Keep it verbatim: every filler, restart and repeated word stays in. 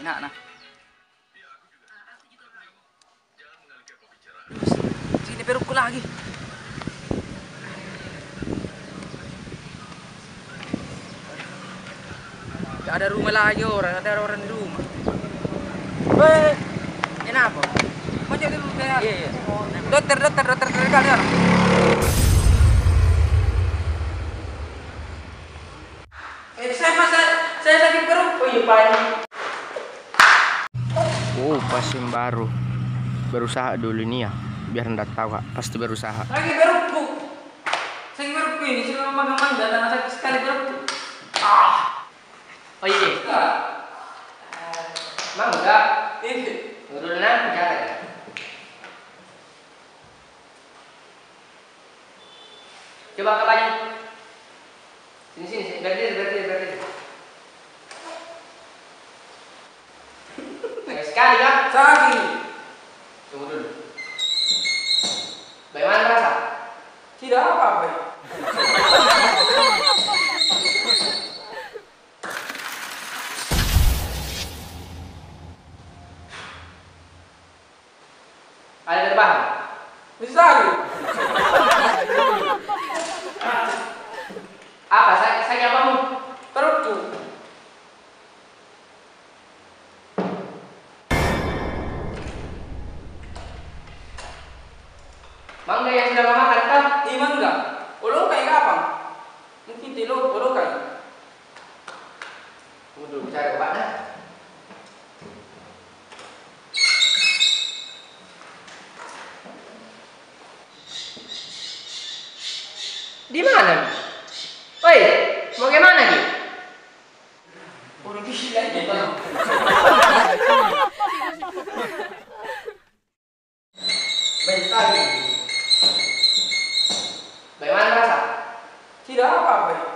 Nah, nah. Sini perutku lagi. Ada rumah lagi orang, ada orang di rumah. Weh, kenapa? Macam itu kayak, iya, iya. Dokter, dokter, dokter terdekat ya. Eh, saya masa, saya sakit perut. Oh iya, Pak. Oh, pasien baru. Berusaha dulu nih ya, biar ndak tahu, Kak. Pasti berusaha. Sakit perutku. Sakit perutku ini, sudah makan mangga, dan sakit sekali perutku. Ah. Oh iya. Mangga. Iya. Dulu nah, jangan. Coba angkat baju. Sini, sini, sini. Berdiri, berdiri, berdiri. Sakit sekali kah? Sakit. Tunggu dulu. Bagaimana rasa? Tidak apa-apa. Ada terbahan? Bisa. Apa? Sa-, sakit apamu? Perutku. Mangga yang sudah kau makan kah? Ih, mangga. Olokai kapang? Mungkin telo olokai. Tunggu dulu, ku cari obatnya. Di mana? Oi, mau ke mana ki? Orang gila ini. Baik sekali. Bagaimana rasa? Tidak apa-apa.